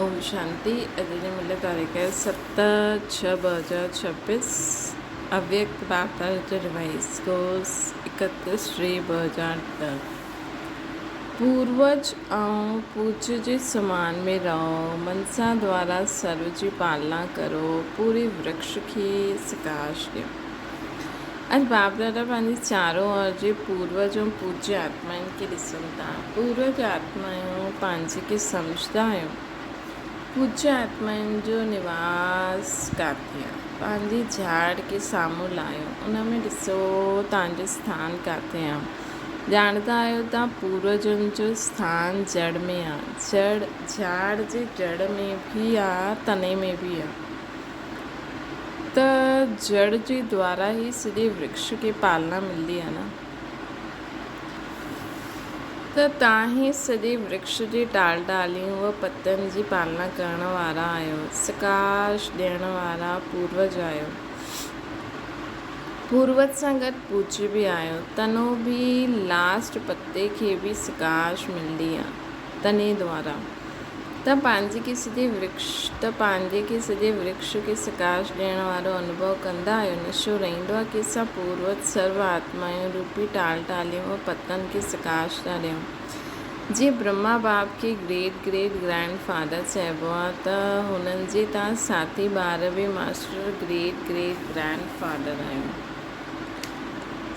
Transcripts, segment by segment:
اوم شانتي اڄ جي مليل تاريخ 7 6 2026 اويڪت بابا جو ريوائز ڪورس 31 ٽي 2010 پوروج ۽ پوجيه جي سمان ۾ رهو منسا دوارا سرو جي پالنا ڪرو پوري ورڪش کي سڪاش ڏيو. اڄ باپ دادا پنهنجي چارو اور جي پوروج ۽ پوجيه آتمائن کي ڏسن ٿا. پوروج آتمائون پنهنجي کي سمجهندا آهيو. پوجيه آتمائن جو نواس ڪاٿي آ؟ پنهنجي جھاڙ کي سامهون لاهيو، ان ۾ ڏسو توهان جو اسٿان ڪاٿي آ. ڄاڻندا آهيو ته پوروجن جو اسٿان جڙ ۾ آ. جڙ جھاڙ جي جڙ ۾ به آ، تني ۾ به آ. ته جڙ جي دوارا ئي سڄي ورڪش کي پالنا ملندي آهي نه. ته توهان ئي سڄي ورڪش جي ٽال ٽاليون و پتن جي پالنا ڪرڻ وارا آهيو، سڪاش ڏيڻ وارا پوروج آهيو. پوروج سان گڏ پوجي به آهيو. تنو به لاسٽ پتي کي به سڪاش ملندي آهي تني دوارا. ته پنهنجي کي سڄي ورڪش ته پنهنجي کي سڄي ورڪش کي سڪاش ڏيڻ وارو انوڀو ڪندا آهيو. نشو رهندو آهي ڪي اسان پوروج سرو آتمائون روپي ٽال ٽاليون و پتن کي سڪاش ٿا ڏيون. جيئن برهما باپ کي گريٽ گريٽ گرينڊ فادر چئبو آهي ته هنن جي تان ساٿي ٻار به master great great grand father آهيو.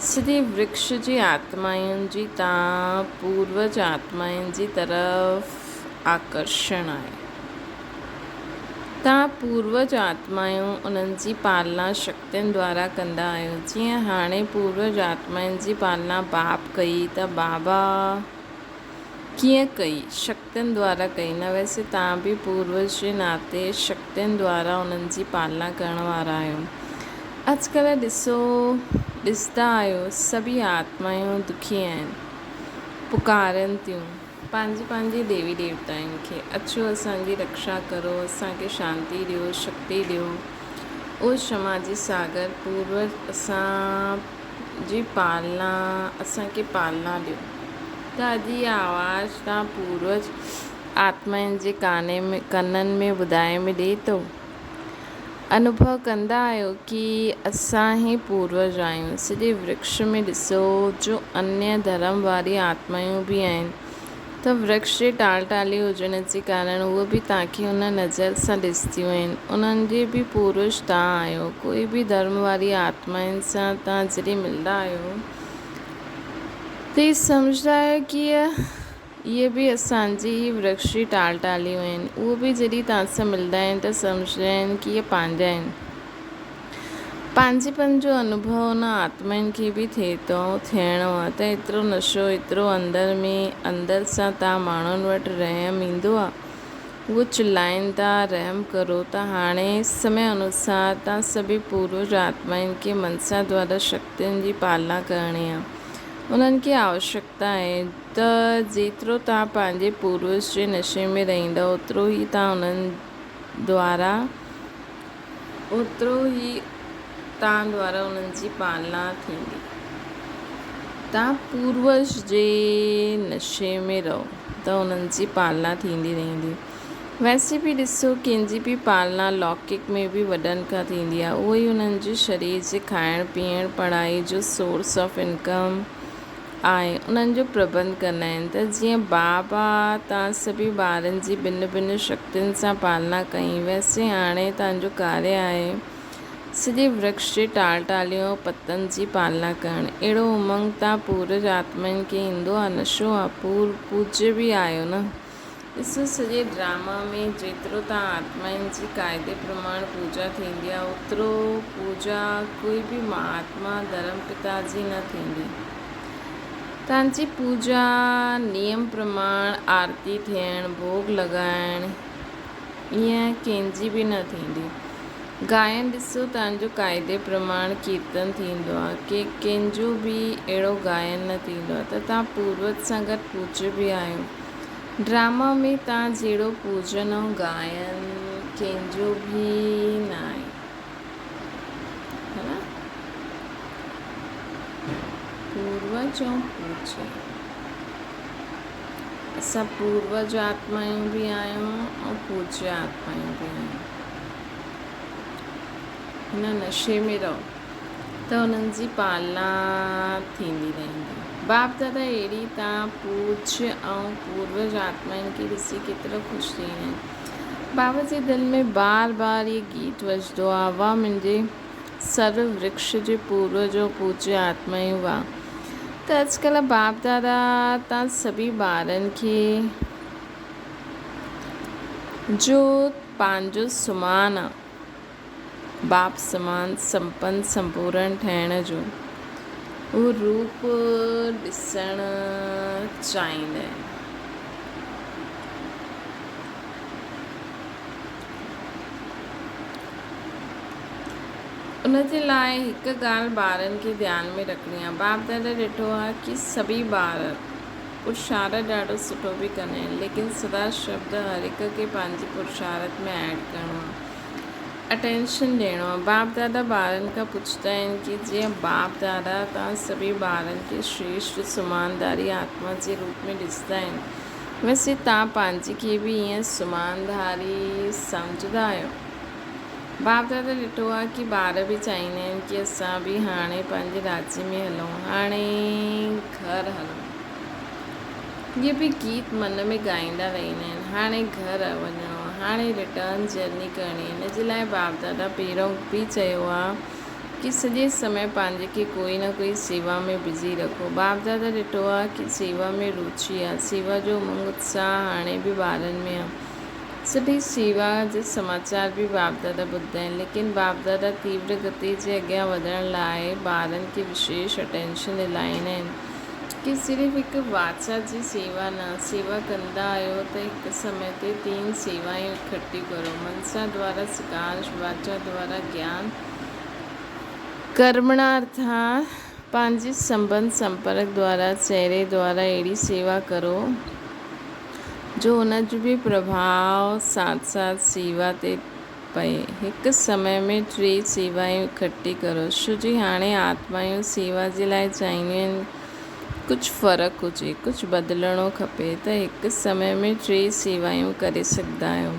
سڄي ورڪش جي آتمائن جي تان پوروج آتمائن جي طرف آڪرشڻ آهي. توهان پوروج آتمائون انهن جي پالنا شڪتين دوارا ڪندا آهيو. جيئن هاڻي پوروج آتمائن جي پالنا باپ ڪئي ته بابا ڪيئن ڪئي؟ شڪتين دوارا ڪئي نه. ويسي توهان به پوروج جي ناتي شڪتين دوارا انهن جي پالنا ڪرڻ وارا آهيو. اڄڪلهه ڏسو ڏسندا آهيو سڀئي آتمائون دکي آهن، پڪارين ٿيون. پنهنجي پنهنجي ديوي ديوتائن کي، اچو اسان جي رڪشا ڪرو، اسان کي شانتي ڏيو، شڪتي ڏيو. او شما جي ساگر پوروج اسان جي پالنا، اسان کي پالنا ڏيو. ته اڄ اها آواز توهان پوروج آتمائن جي ڪاني ۾ ڪنن ۾ ٻڌائي ۾ ڏئي ٿو. انوڀو ڪندا آهيو ڪي اسان ئي پوروج آهيون. سڄي ورڪش ۾ ڏسو جو انيه ڌرم واري آتمائون به آهن ته ورڪش جي ٽال ٽالي هجڻ جي ڪارڻ اهي به توهان کي ان نظر سان ڏسنديون آهن. انهن جي به پوروج توهان آهيو. ڪوئي به ڌرم واري آتمائن سان توهان جڏهن ملندا آهيو ته هي سمجهندا آهيو ڪي اهي به اسان جي ئي ورڪش جي ٽال ٽاليون آهن. اهي به جڏهن توهان سان ملندا آهن ته سمجهندا آهن ڪي اهي پنهنجا آهن. پنهنجيپن جو انوڀو ان آتمائن کي به ٿئي ٿو ۽ ٿيڻو آهي ته ايترو نشو ايترو اندر ۾ اندر سان توهان ماڻهن وٽ رحم ايندو آهي. اهي چلائين ٿا رحم ڪرو ته هاڻي سمي انوسار توهان سڀئي پوروج آتمائن کي منسا دوارا شڪتين جي پالنا ڪرڻي آهي. انهن کي آوشڪتا آهي. ته جيترو توهان پنهنجي پوروج جي نشي ۾ رهندؤ اوترو ئي توهان انهن دوارا اوترو ئي توهان دوارا انهن جي پالنا ٿيندي. توهان پوروج جي نشي ۾ رهو ته انهن جي پالنا ٿيندي رهندي. ويسي به ڏسو ڪنهن جي به پالنا لوڪڪ ۾ به وڏن کان ٿيندي آهي. اهو ئي انهن جي شرير جي کائڻ پيئڻ، پڙهائي جو سورس آف انڪم، آهي انهن جو پرٻنڌ ڪندا آهن ته جيئن بابا توهان سڀئي ٻارن جي ڀن ڀن شڪتين سان پالنا ڪئي ويسي هاڻي توهان جو ڪاريه آهي سڄي ورڪش جي ٽال ٽاليون ۽ پتن جي پالنا ڪرڻ اهڙو امنگ توهان پورج آتمائن کي ايندو آهي نشو آهي پور پوجيه به آهيو نه. ڏسو سڄي ڊراما ۾ جيترو تان آتمائن جي قاعدي پرماڻ پوڄا ٿيندي آ اوترو پوڄا ڪوئي به مهاتما ڌرم پتا جي نه ٿيندي. تان جي پوڄا نيم پرماڻ آرتي ٿيڻ ڀوڳ لڳائڻ ايئن ڪنهن جي به نه ٿيندي. گائن ڏسو تان جو قاعدي پرماڻ ڪيرتن ٿيندو آ ڪي ڪنهن جو به اهڙو گائن نه ٿيندو آ ته تان پوروج سان گڏ پوڄ به آهيو. ڊراما ۾ تان جهڙو پوڄن ۽ ڳائن ڪنهن جو به ناهي ها نه پوروج ۽ پوڄي اسان پوروج آتمايون به آهيون ۽ پوڄي. پوجيه آتمائون به آهيون. هن نشي ۾ رهو ته انهن جي پالنا ٿيندي رهندي. باپ دادا اهڙي تان پوجيه ۽ پوروج آتمائن کي ڏسي ڪيترو خوش ٿيندا آهن. بابا جي دل ۾ بار بار هي گيت وڄندو آ، واهه منهنجي سرو ورڪش جي پوروج ۽ پوجيه آتمائون واهه. ته اڄڪلهه باپ دادا تان سڀئي ٻارن کي جو پنهنجو سمان آ، باپ سمان سمپن سمپورڻ ٺهڻ جو اهو روپ ڏسڻ چاهيندا آهن. ان جي لاء هڪ ڳالهه ٻارن کي ڌيان ۾ رکڻي آهي. باپ دادا ڏٺو آهي ڪي سڀئي ٻار پرشارت ڏاڍو سٺو به ڪندا آهن ليڪن سدا شبد هر هڪ کي پنهنجي پرشارت ۾ ايڊ ڪرڻو آهي. اٽينشن ڏيڻو آهي. باپ دادا ٻارن کان پڇندا آهن ڪي جيئن باپ دادا توهان سڀئي ٻارن کي شريشٽ سمانداري آتما جي روپ ۾ ڏسندا آهن ويسي توهان پنهنجي کي به ائين سمانداري سمجهندا آهيو؟ باپ دادا ڏٺو آهي ڪي ٻار به چاهيندا آهن ڪي اسان به هاڻي پنهنجي راجي ۾ هلون هاڻي گهر هلون. اهي به گيت من ۾ ڳائيندا رهندا آهن، هاڻي گهر وڃڻو آهي، هاڻي رٽرن جرني ڪرڻي آهي. ان جي لاء باپ دادا پهريون به چيو آهي ڪي سڄي سمي پنهنجي کي ڪوئي نه ڪوئي سيوا ۾ بزي رکو. باپ دادا ڏٺو آهي ڪي سيوا ۾ روچي آهي، سيوا جو امنگ اتساهه هاڻي به ٻارن ۾ آهي. سٺي سيوا جا سماچار به باپ دادا ٻڌندا آهن، ليڪن باپ دادا تيور گتي جي اڳيان وڌڻ لاء ٻارن کي وشيش اٽينشن ڏلائيندا آهن. ڪي صرف هڪ واچا جي سيوا نه، سيوا ڪندا آهيو ته هڪ سمي تي تين سيوائون اڪٺيون ڪرو، منسا دوارا سڪارش، واچا دوارا گيان، ڪرمڻا ارٿات پنهنجي سنٻنڌ سمپرڪ دوارا، چهري دوارا اهڙي سيوا ڪرو جو ان جو به پرڀاء ساٿ ساٿ سيوا تي پئي. هڪ سمي ۾ ٽي سيوائون اڪٺي ڪرو. ڇو جي هاڻي آتمائون سيوا جي لاء چاهينديون آهن ڪجهه فرق هجي، ڪجهه بدلڻو کپي ته هڪ سمي ۾ ٽي سيوائون ڪري سگهندا آهيو.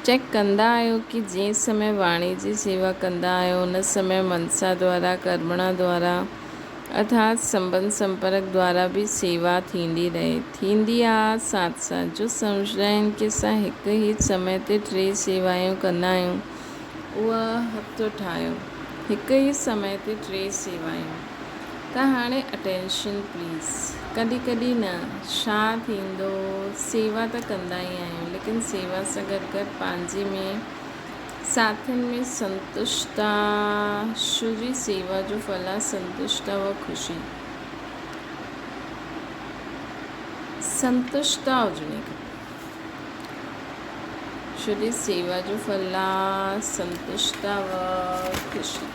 چيڪ ڪندا آهيو ڪي جنهن سمي واڻي جي سيوا ڪندا آهيو ان سمي منسا دوارا، ڪرمڻا دوارا، ارٿات سنٻنڌ سمپرڪ دوارا به سيوا ٿيندي رهي ٿيندي آ ساٿ ساٿ جو سمجهندا آهن ڪي اسان هڪ ئي سمي تي ٽي سيوايون ڪندا آهيون اها هٿ ٺاهيو هڪ ئي سمي تي ٽي سيوايون ته هاڻي اٽينشن پليز ڪڏهن ڪڏهن نه ڇا ٿيندو سيوا ته ڪندا ئي آهيون ليڪن سيوا سان گڏ گڏ پنهنجي ۾ ساٿين ۾ سنتشتا، شو جي سيوا جو ڦل آ سنتشتا و خوشي. سنتشتا هجڻي کپي. شو جي سيوا جو ڦل آ سنتشتا و خوشي.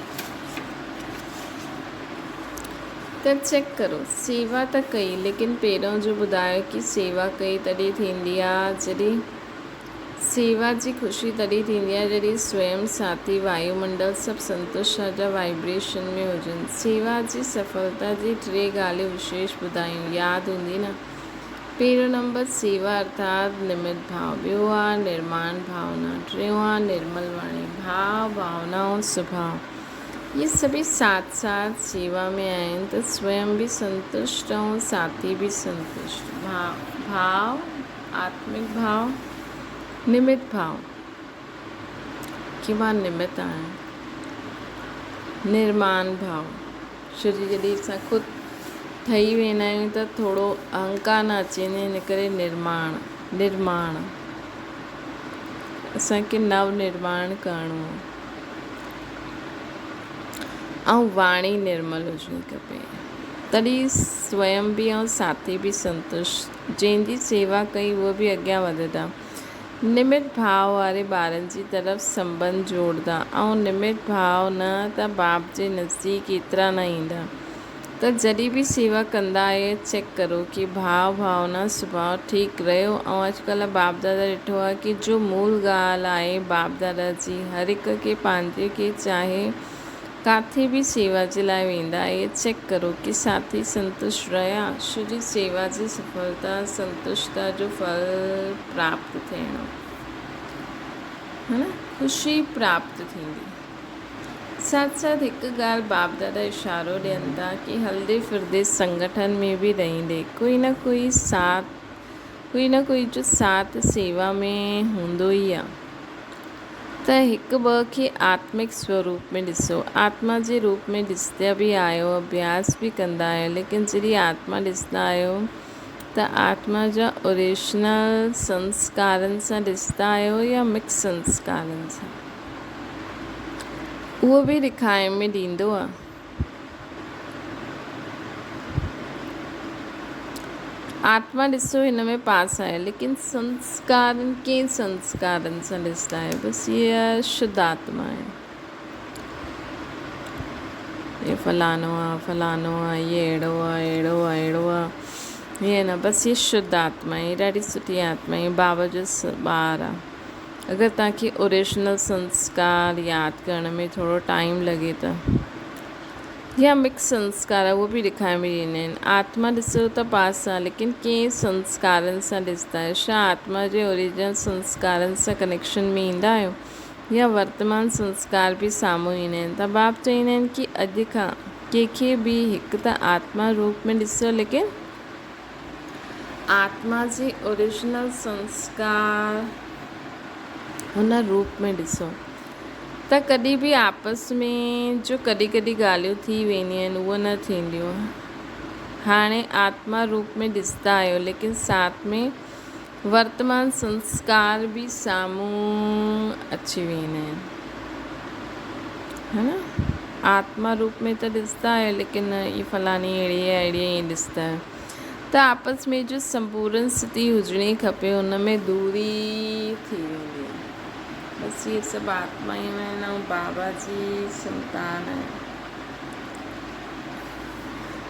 ته چيڪ ڪرو سيوا ته ڪئي ليڪن پهريون جو ٻڌايو ڪي سيوا ڪئي تڏهن ٿيندي آ جڏهن سيوا جي خوشي تڏهن ٿيندي آهي جڏهن سويم، ساٿي، وايو منڊل سڀ سنتشٽا جا وائبريشن ۾ هجن. سيوا جي سڦلتا جي ٽي ڳالهيون وشيش ٻڌايون، ياد هوندي نه؟ پهريون نمبر سيوا ارٿات نمت ڀاء، ٻيو آ نرماڻ ڀاونا، ٽيون آ نرمل واڻي. ڀاء، ڀاونا ۽ سڀاء اهي سڀئي ساٿ ساٿ سيوا ۾ آهن ته سويم به سنتشٽ ۽ ساٿي به سنتشٽ. ڀاء، آتمڪ ڀاء، نمت ڀاء، ڪي مان نمت آهيان، نرمان ڀاء، ڇو جي جڏهن اسان خود ٺهي ويندا آهيون ته ٿورو اهنڪار نه اچي وڃي ان ڪري نرماڻ، نرماڻ، اسان کي نو نرماڻ ڪرڻو آهي ۽ واڻي نرمل هجڻي کپي تڏهن سويم به ۽ ساٿي به سنتشٽ. جنهن جي سيوا ڪئي اهي به اڳيان وڌندا. نمت ڀاء واري ٻارن جي طرف سنٻنڌ جوڙندا ۽ نمت ڀاء نه ته باپ جي نزديڪ ايترا نه ايندا ته جڏهن به سيوا ڪندا آهيو چيڪ ڪرو ڪي ڀاء ڀاونا سڀاء ٺيڪ رهيو ۽ اڄڪلهه باپ دادا ڏٺو آهي ڪي جو مول ڳالهه آهي باپ دادا جي هر هڪ کي پنهنجي کي چاهي ڪاٿي به سيوا جي لاء ويندا اهي چيڪ ڪرو ڪي ساٿي سنتشٽ رهيا ڇو جي سيوا جي سڦلتا سنتشٽتا جو ڦل پراپت ٿيڻو. ها نه خوشي پراپت ٿيندي. ساٿ ساٿ هڪ ڳالهه باپ دادا اشارو ڏين ٿا ڪي هلندي ڦرندي سنگٺن ۾ به رهندي ڪوئي نه ڪوئي ساٿ ڪوئي نه ڪوئي جو ساٿ سيوا ۾ هوندو ئي آ ته هڪ ٻه کي آتمڪ سوروپ ۾ ڏسو آتما جي روپ ۾ ڏسندا به آهيو اڀياس به ڪندا آهيو ليڪن جڏهن آتما ڏسندا آهيو ته آتما جا اوريجنل سنسڪارن سان ڏسندا آهيو يا مڪس سنسڪارن سان؟ اهو به ڏکائي ۾ ڏيندو آ. آتما ڏسو هن ۾ پاس آهي ليڪن سنسڪارن ڪنهن سنسڪارن سان ڏسندا آهيو بس هيء شڌ آتما آهي. هي فلاڻو آ فلاڻو آ هي اهڙو آ اهڙو آ اهڙو آ هي نه بس هي شڌ آتما آهي ڏاڍي سٺي آتما آهي بابا جو ٻار آ اگر توهان کي اوريجنل سنسڪار ياد ڪرڻ ۾ ٿورو ٽائيم لڳي ته يا مڪس سنسڪار اهو به ڏيکاري ۾ ڏيندا آهن آتما ڏسو ته پاس آ ليڪن ڪنهن سنسڪارن سان ڏسندا آهيو ڇا آتما جي اوريجنل سنسڪارن سان ڪنيڪشن ۾ ايندا آهيو يا ورتمان سنسڪار به سامهون ايندا آهن ته باپ چئيندا آهن ڪي اڄ کان ڪنهن کي به هڪ ته آتما روپ ۾ ڏسو ليڪن آتما جي اوريجنل سنسڪار هن روپ ۾ ڏسو ته ڪڏهن به آپس ۾ جو ڪڏهن ڪڏهن ڳالهيون ٿي وينديون آهن اهو نه ٿينديون هاڻي آتما روپ ۾ ڏسندا آهيو ليڪن ساٿ ۾ ورتمان سنسڪار به سامهون اچي ويندا آهن. ها نه؟ آتما روپ ۾ ته ڏسندا آهيو ليڪن هي فلاڻي اهڙي آهي اهڙي آهي ائين ڏسندا آهيو ته آپس ۾ جو سمپورن اسٿتي هجڻي کپي ان ۾ دوري ٿي ويندي آهي. بس اهي سڀ آتمائون آهن ۽ بابا جي سنتان آهن.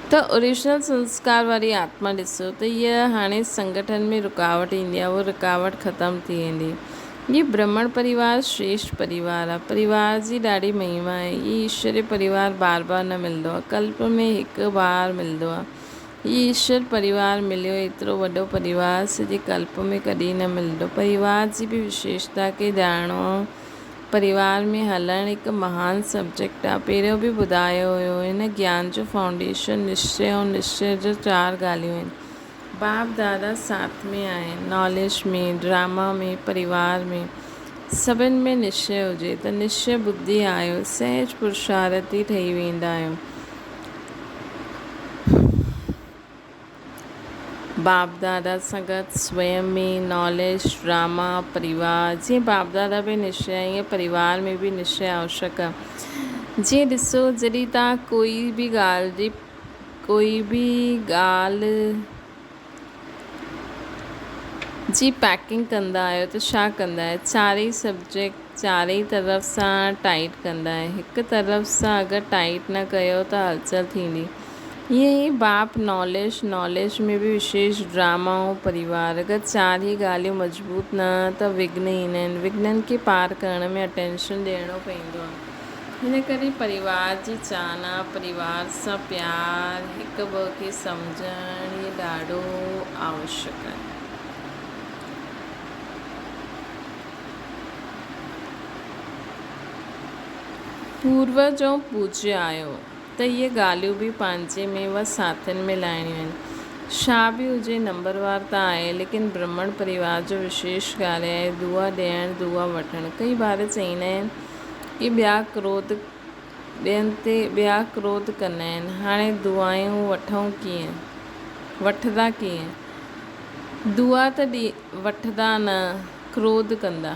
ته اوريجنل سنسڪار واري آتما ڏسو ته هيء هاڻي سنگٺن ۾ رڪاوٽ ايندي آهي اها رڪاوٽ ختم ٿي ويندي. هي برهمڻ پريوار شريشٺ پريوار آهي. پريوار جي ڏاڍي مهما آهي. هي ايشوري پريوار بار بار نه ملندو آهي. ڪلپ ۾ هڪ بار ملندو آهي. هي ايشور پريوار مليو ايترو وڏو پريوار سڄي ڪلپ ۾ ڪڏهن نه ملندو. پريوار جي به وشيشتا کي ڄاڻڻو پريوار ۾ هلڻ هڪ مهان سبجيڪٽ آ. پهريون به ٻڌايو هيو. هن گيان جو فائونڊيشن نشچي ۽ نشچي جو چار ڳالهيون آهن. باپ دادا ساٿ ۾ آهن. ناليج ۾، ڊراما ۾، پريوار ۾، سڀن ۾ نشچي هجي ته نشچي ٻڌي آهيو، سهج پرشارٿي ٺهي ويندا آهيو. باپ دادا سان گڏ سويم ۾ ناليج، ڊراما، پريوار، جيئن باپ دادا ۾ نشچي آهي ائين پريوار ۾ به نشچي آوشڪ آهي. جيئن ڏسو جڏهن توهان ڪوئي به ڳالهه جي ڪوئي به ڳالهه جي پيڪنگ ڪندا آهيو ته ڇا ڪندا آهيو چارئي سبجيڪٽ چارئي طرف سان ٽائيٽ ڪندا آهيو هڪ طرف سان اگر ٽائيٽ نه ڪيو ته هلچل ٿيندي. ائين ئي باپ ناليج، ناليج ۾ به وشيش ڊراما ۽ پريوار، اگر چار ئي ڳالهيون مضبوط نه ته وگهن ايندا آهن، وگهنن کي پار ڪرڻ ۾ اٽينشن ڏيڻو پوندو آهي. هن ڪري پريوار جي چاهنا، پريوار سان پيار، هڪ ٻئي کي سمجهڻ اهي ڏاڍو آوشڪ آهي. پوروج ۽ پوجيه آهيو. ته اهي ڳالهيون به پنهنجي ۾ و ساٿين ۾ لاهڻيون آهن. شا به هجي نمبروار ته آهي ليڪن برهمڻ پريوار جو وشيش ڪاريه آهي دعا ڏيڻ دعا وٺڻ. ڪئي ٻار چئيندا آهن ڪي ٻيا ڪروڌ ٻين تي ٻيا ڪروڌ ڪندا آهن هاڻي دعائون وٺون ڪيئن وٺندا ڪيئن دعا ته ڏي وٺندا نه ڪروڌ ڪندا.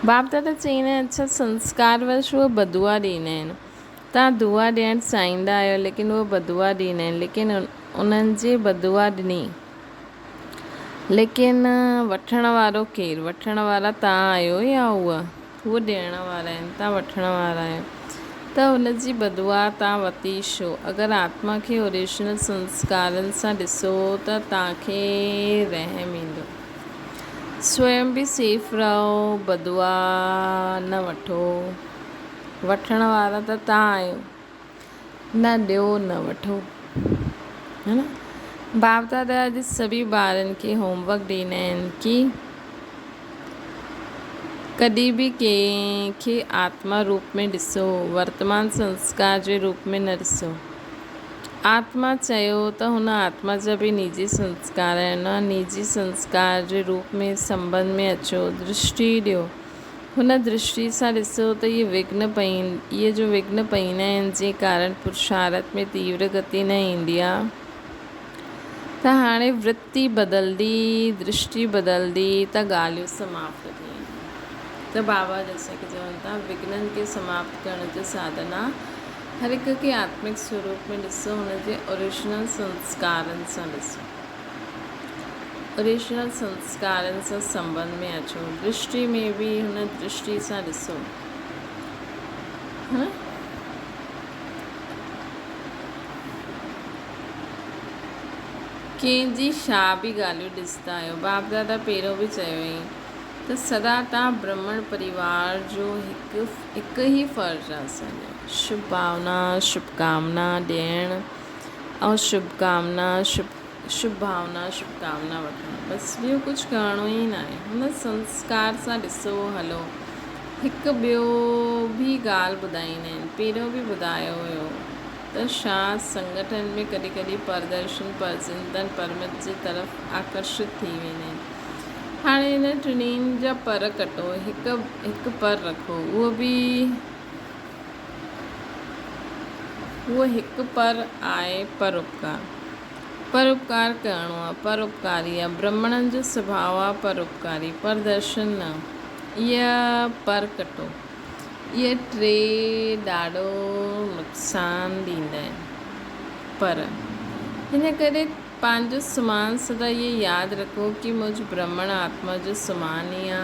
باپ دادا چئيندا آهن اڇا سنسڪار وش اهي بدعا ڏيندا آهن توهان دعا ڏيڻ چاهيندا آهيو ليڪن اهي بدعا ڏيندا آهن ليڪن انهن جي بدعا ڏني ليڪن وٺڻ وارو ڪير وٺڻ وارا توهان آهيو يا اهي هو ڏيڻ وارا آهن، توهان وٺڻ وارا آهيو ته هن جي بددعا توهان وتي ڇو؟ اگر آتما کي اوريجنل سنسڪارن سان ڏسو ته توهان کي رحم ايندو. سويم به سيف رهو، بددعا نه وٺو. وٺڻ وارا ته توهان آهيو. نه ڏيو نه وٺو. ها نه؟ باپ دادا اڄ سڀئي ٻارن کي هوم ورڪ ڏيندا آهن ڪي ڪڏهن به ڪنهن کي آتما روپ ۾ ڏسو، ورتمان سنسڪار جي روپ ۾ نه ڏسو. آتما چيو ته هن آتما جا به نجي سنسڪار آهن، ان نجي سنسڪار جي روپ ۾ سنٻنڌ ۾ اچو، درشٽي ڏيو. هن درشٽي سان ڏسو ته اهي وگهن اهي جو وگهن پئيندا آهن، جنهن ڪارڻ پرشارٿ ۾ تيور گتي نه ايندي آهي ته هاڻي ورتي بدلندي، درشٽي بدلندي ته ڳالهيون سماپت ٿي وينديون. ته بابا اسان کي چون ٿا، وگهنن کي سماپت ڪرڻ جو ساڌن آهي هر هڪ کي آتمڪ سوروپ ۾ ڏسو، هن جي اوريجنل سنسڪارن سان ڏسو. اوريجنل سنسڪارن سان سنٻنڌ ۾ اچو. درشٽي ۾ به هن درشٽي سان ڏسو. ڪنهن جي ڇا به ڳالهيون ڏسندا آهيو. باپ دادا پهريون به چيو هئين ته سدا تان برهمڻ پريوار جو هڪ هڪ ئي فرض آهي اسان جو شڀ ڀاونا شڀ ڪامنا ڏيڻ ۽ شڀ ڪامنا شڀ شڀ ڀاونا شڀ ڪامنا وٺڻ بس ٻيو ڪجهه ڪرڻو ئي ناهي هن سنسڪار سان ڏسو هلو هڪ ٻيو به ڳالهه ٻڌائيندا آهن پهريون به ٻڌايو هيو ته شا سنگٺن ۾ ڪڏهن ڪڏهن پردرشن پرچنتن پرمت جي طرف آڪرشت ٿي ويندا آهن هاڻي هن ٽنهين جا پر ڪٽو هڪ هڪ پر رکو اهو به اهو هڪ پر آهي پروپڪار. پروپڪار ڪرڻو آهي، پروپڪاري آهي. برهمڻن جو سڀاء آهي پروپڪاري، پردرشن نه. اها پر ڪٽو. اهي ٽي ڏاڍو نقصان ڏيندا آهن. پر هن ڪري پنهنجو سمان سدا اهي ياد رکو ڪي مجھ برهمڻ آتما جو سمان ئي آ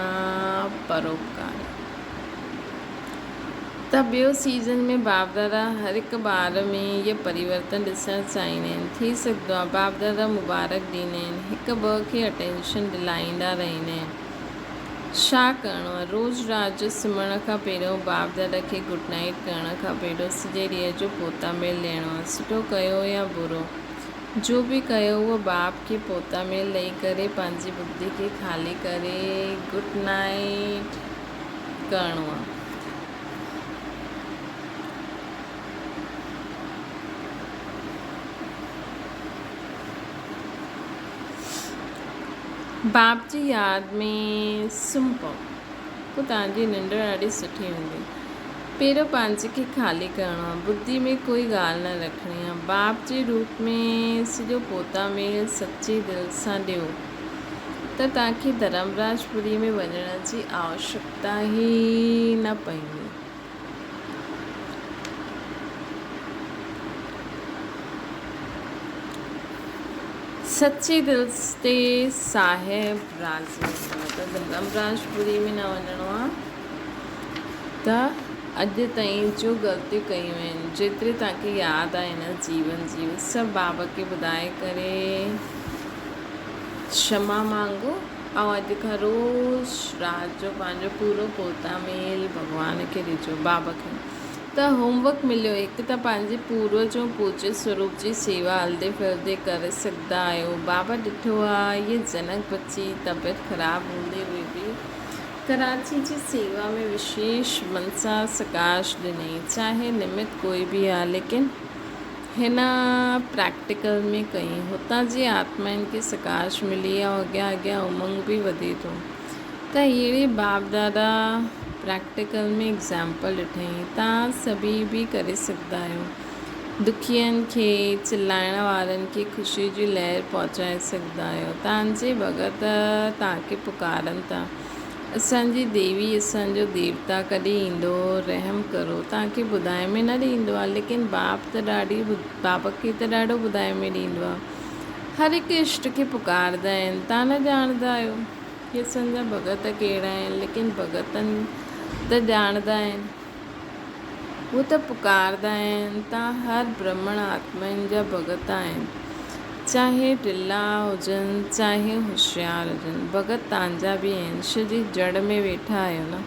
پروپڪار. ته ٻيو سيزن ۾ باپ دادا هر هڪ ٻار ۾ اهي پريورتن ڏسڻ چاهيندا آهن. ٿي سگهندو آ باپ دادا مبارڪ ڏيندا آهن. هڪ ٻه کي اٽينشن ڏلائيندا رهندا آهن. ڇا ڪرڻو آ؟ روز رات جو سمهڻ کان پهريون باپ دادا کي گڊ نائيٽ ڪرڻ کان پهريون سڄي ڏينهن جو پوتا ميل ڏيڻو آ. سٺو ڪيو يا برو. جو به ڪيو اهو باپ کي پوتا ۾ لئي ڪري پنهنجي ٻڌي کي خالي ڪري گڊ نائيٽ ڪرڻو آ. باپ جي ياد ۾ سمهه پئو. پوء توهان جي ننڊ ڏاڍي سٺي هوندي. پهريون پنهنجي کي خالي ڪرڻو آهي. ٻڌي ۾ ڪوئي ڳالهه نه رکڻي آهي. باپ جي روپ ۾ سڄو پوتا ميل سچي دل سان ڏيو ته توهان کي ڌرمراجپوري ۾ وڃڻ جي آوشڪتا ئي نه پوندي. سچي دل تي صاحب راضي هوندو ته ڌرمراجپوري ۾ نه وڃڻو آهي ته اڄ تائين جو غلطيون ڪيون آهن جيتري توهان کي ياد آهي هن جيون جي اهي سڀ بابا کي ٻڌائي ڪري ڪشما مانگو ۽ اڄ کان روز رات جو پنهنجو پورو پوتا ميل ڀڳوان کي ڏجو بابا کي ته هوم ورڪ مليو هڪ ته پنهنجي پوروج ۽ پوجيه سوروپ جي سيوا هلندي ڦرندي ڪري سگهندا آهيو بابا ڏٺو آهي هيء جنڪ بچي طبيعت خراب هوندي هئي به ڪراچي جي سيوا ۾ وشيش منسا سڪاش ڏني چاهي نمت ڪوئي به آهي ليڪن هن پريڪٽيڪل ۾ ڪئي. هتان جي آتمائن کي سڪاش ملي ۽ اڳيان اڳيان امنگ به وڌي ٿو ته اهڙي باپ دادا پريڪٽيڪل ۾ ايگزامپل ڏٺائين. توهان سڀيئي به ڪري سگهندا آهيو. دکين کي، چلائڻ وارن کي خوشي جي لهر پهچائي سگهندا آهيو. توهان جي ڀڳت توهان کي پڪارن ٿا. اسان جي ديوي اسان جو ديوتا ڪڏهن ايندو رحم ڪرو توهان کي ٻڌائي ۾ نه ڏيندو آهي ليڪن باپ ته ڏاڍي باپ کي ته ڏاڍو ٻڌائي ۾ ڏيندو آهي هر هڪ اشٽ کي پڪاردا آهن توهان نه ڄاڻندا آهيو ڪي اسان جا ڀڳت ڪهڙا آهن ليڪن ڀڳتن ته ڄاڻندا آهن هو ته پڪاردا آهن ته هر برهمڻ آتمائن جا ڀڳت آهن، چاهي ڍلا هجن چاهي هوشيار هجن، ڀڳت توهان جا به آهن، شو جي جڙ ۾ ويٺا آهيو نه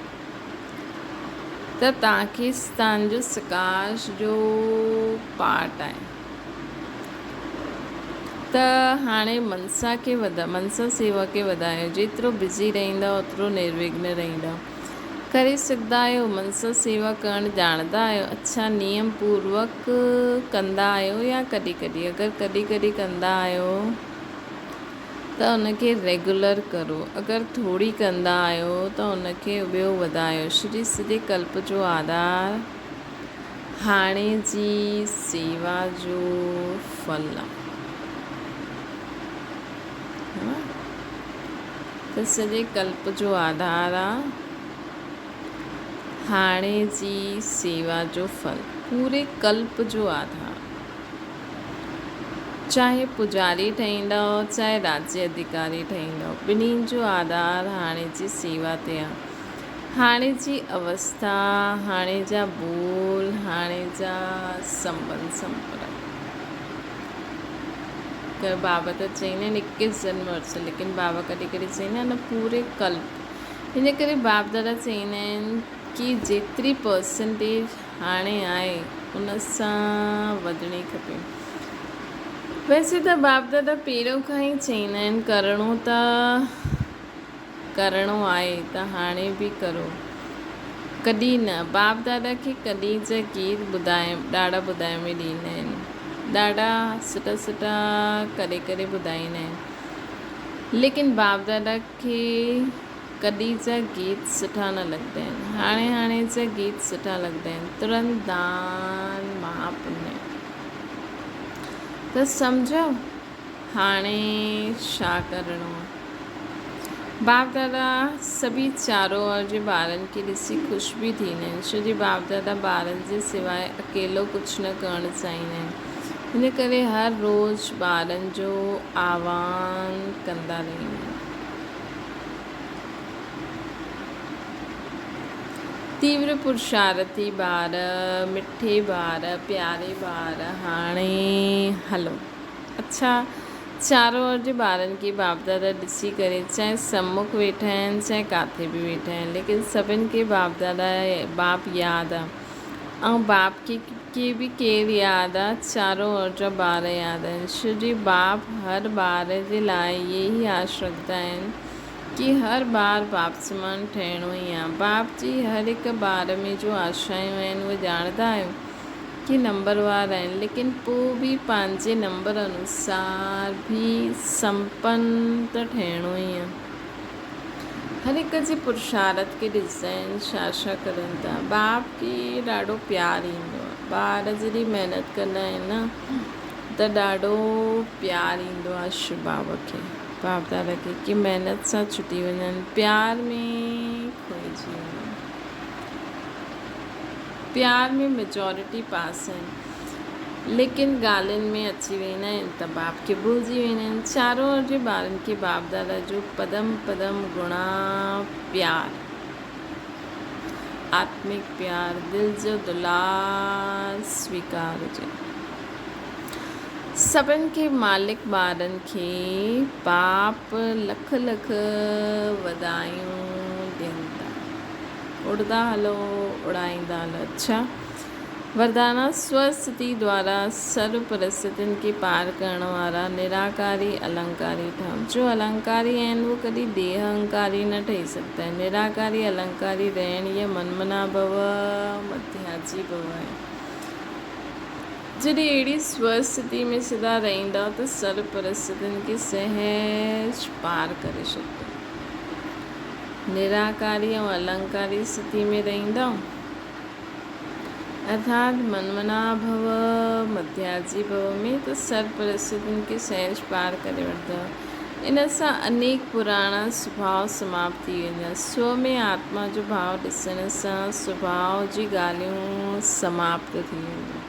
ته توهان کي توهان جو سڪاش جو پارٽ آهي. ته هاڻي منسا کي وڌا منسا سيوا کي وڌايو جيترو بزي رهندا اوترو نروگن رهندا ڪري سگهندا آهيو منسا سيوا ڪرڻ ڄاڻندا آهيو اڇا نيم پوروڪ ڪندا آهيو يا ڪڏهن ڪڏهن اگر ڪڏهن ڪڏهن ڪندا آهيو ته ان کي ريگولر ڪرو اگر ٿوري ڪندا آهيو ته ان کي ٻيو وڌايو شري سڄي ڪلپ جو آڌار هاڻي جي سيوا جو ڦل آ ته سڄي ڪلپ جو آڌار آ هاڻي جي سيوا جو ڦل پوري ڪلپ جو آڌار چاهي پوڄاري ٺهيندؤ چاهي راجيه اڌيڪاري ٺهيندؤ، ٻنهي جو آڌار هاڻي جي سيوا تي آهي. هاڻي جي اوسٿا، هاڻي جا ٻول، هاڻي جا سنٻنڌ سمپرڪ. ته بابا ته چئيندا آهن اڪيس جنم ورسو، ليڪن بابا ڪڏهن ڪڏهن چئيندا آهن نه پوري ڪلپ. ان ڪري باپ دادا چئيندا آهن ڪي جيتري پرسنٽيج هاڻي آهي ان سان وڌڻي کپي. ويسي ته باپ دادا پهريون کان ئي چئيندا آهن ڪرڻو ته ڪرڻو آهي ته هاڻي به ڪرو. ڪڏهن نه باپ دادا کي ڪڏهن جا گيت ٻڌائي ڏاڍا ٻڌائي ۾ ڏيندا آهن. ڏاڍا سٺا سٺا ڪري ڪري ٻڌائيندا آهن. ليڪن باپ دادا کي ڪڏهن جا گيت سٺا نه لڳندا آهن. هاڻي هاڻي جا گيت سٺا لڳندا آهن. ترنت دان مها پڃ. ته سمجهو هاڻي ڇا ڪرڻو آهي. باپ دادا سڀئي چارو اور جي ٻارن کي ڏسي خوش به ٿيندا آهن ڇو جي باپ دادا ٻارن جي سواء اڪيلو ڪجهه نه ڪرڻ چاهيندا آهن ان ڪري هر روز ٻارن جو آهوان ڪندا رهندا آهن. تيور پرشارٿي ٻار، مٺي ٻار، پياري ٻار، هاڻي هلو. اڇا، چارو اور جي ٻارن کي باپ دادا ڏسي ڪري چاهي سمک ويٺا آهن چاهي ڪاٿي به ويٺا آهن ليڪن سڀن کي باپ دادا باپ ياد آ ۽ باپ کي کي به ڪير ياد آ چارو اور جا ٻار ياد آهن شو جي باپ هر ٻار جي لاء اهي ئي آش رکندا آهن ڪي هر ٻار باپ سمان ٺهڻو ئي آ باپ جي هر هڪ ٻار ۾ جو آشايون آهن اهي ڄاڻندا آهيو ڪي نمبر وار آهن ليڪن پو به پنهنجي نمبر انوسار به سمپن ته ٺهڻو ئي آ. هر هڪ جي پرشارت کي ڏسندا آهن ڇا ڇا ڪرن ٿا باپ کي ڏاڍو پيار ايندو آهي ٻار جڏهن محنت ڪندا آهن نه ته ڏاڍو پيار ايندو آهي شو بابا کي باپ دادا کي ڪي محنت سان ڇٽي وڃن پيار ۾ کوئجي وڃن پيار ۾ ميجارٽي پاس آهن ليڪن ڳالهين ۾ اچي ويندا آهن ته باپ کي ڀلجي ويندا آهن. چارو ارجي ٻارن کي باپ دادا جو پدم پدم گڻا پيار، آتمڪ پيار، دل جو دلار سويڪار هجي. سڀن کي مالڪ ٻارن کي باپ لک لک وڌايون ڏين ٿا. اڙدا هلو اڙائيندا هلو. اڇا. وردانا سوستي دوارا سرو پرستين کي پار ڪرڻ وارا نراڪاري النڪاري ٺهو. جو النڪاري آهن اهي ڪڏهن ديهه اهنڪاري نه ٺهي سگهندا آهن. نراڪاري النڪاري رهڻ يا من منا ڀو مڌياجي ڀو آهي. جڏهن اهڙي سوستي ۾ سدا رهندؤ ته سرو پرستين کي سهج پار ڪري ڇڏيندؤ. نراڪاري ۽ النڪاري ستي ۾ رهندؤ. ارٿات منمنا ڀو مڌياجي ڀو ۾ ته سر پرستين کي سهج پار ڪري وٺندؤ. ان سان انيڪ پراڻا سڀاء سماپت ٿي ويندا. سو ۾ آتما جو ڀاء ڏسڻ سان سڀاء جي ڳالهيون سماپت ٿي وينديون.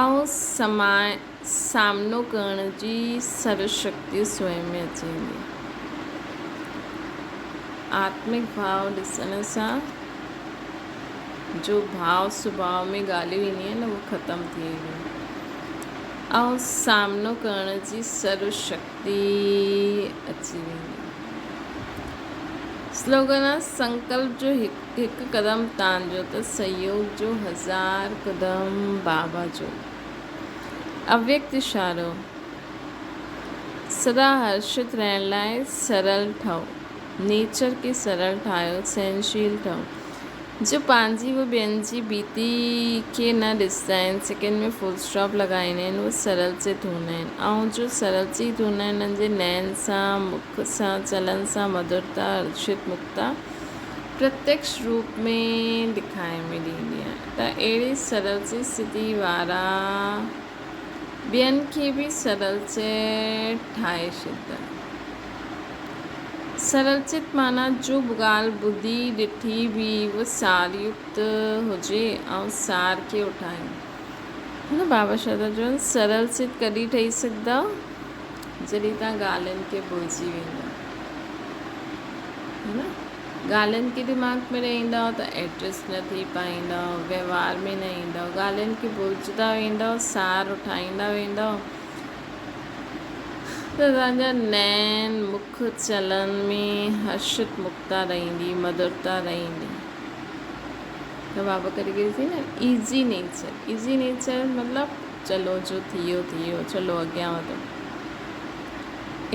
۽ سامنو ڪرڻ جي سر شڪتي سوئم ۾ اچي ويندي. آتمڪ ڀاء ڏسڻ سان جو ڀاء سڀاء ۾ ڳالهيون اينديون آهن اهي ختم ٿي وينديون ۽ سامنو ڪرڻ جي سر شڪتي اچي ويندي. سلوگن آ سنڪلپ جو هڪ قدم تان جو ته سهيوگ جو هزار قدم بابا جو. اويڪت اشارو، سدا هرشت رهڻ لاء سرل ٺهو. نيچر کي سرل ٺاهيو، سهنشيل ٺهو. جو پنهنجي و ٻين جي بيتي کي نه ڏسندا آهن، سڪن ۾ فل اسٽاپ لڳائيندا آهن، اهي سرل چت هوندا آهن ۽ جو سرل چت هوندا آهن، انهن جي نين سان، مک سان، چلن سان مڌرتا، هرشت مڪتا پرتيڪش روپ ۾ ڏکائي ۾ ڏيندي آهي ته اهڙي سرل چت اسٿتي وارا ٻين کي به سرل چت ٺاهي ڇڏيندا آهن. سرلچت معنيٰ جو به ڳالهه ٻڌي ڏٺي به اهو ساريڪت هجي ۽ سار کي اٺائي. هن بابا شاهه ٿا چون سرلچت ڪڏهن ٺهي سگهندا جڏهن توهان ڳالهين کي ڀلجي ويندا. هي نه ڳالهين کي دماغ ۾ رهندؤ ته ايڊجسٽ نه ٿي پائيندؤ، وهنوار ۾ نه ايندؤ، ڳالهين کي ڀلجندا ويندؤ، سار اٺائيندا ويندؤ. ته توهان جا نين مک چلن ۾ هرشت مڪتا رهندي، مڌرتا رهندي. ته بابا ڪڏهن ڪڏهن ٿي نه ايزي نيچر، ايزي نيچر مطلب چلو جو ٿي ويو ٿي ويو چلو اڳيان وڌو،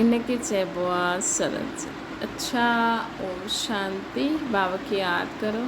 ان کي چئبو آ سرل چت. اڇا اوم شانتي، بابا کي ياد ڪرو.